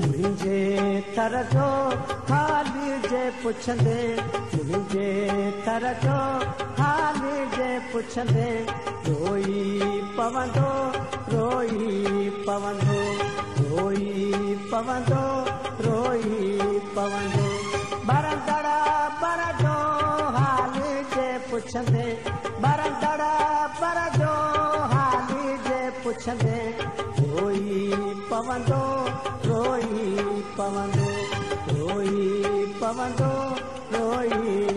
मुंहिंजे थर जो हाल जे पुछंदे, मुंहिंजे थर जो हाल जे पुछंदे, रोई पवंदो रोई पवंदो, रोई पवंदो रोई पवंदो। बरंदड़ बर जो हाल जे पुछंदे, बरंदड़ बर जो हाल जे पुछंदे, रोई पवंदो रोई पवंदो, रोई पवंदो रोई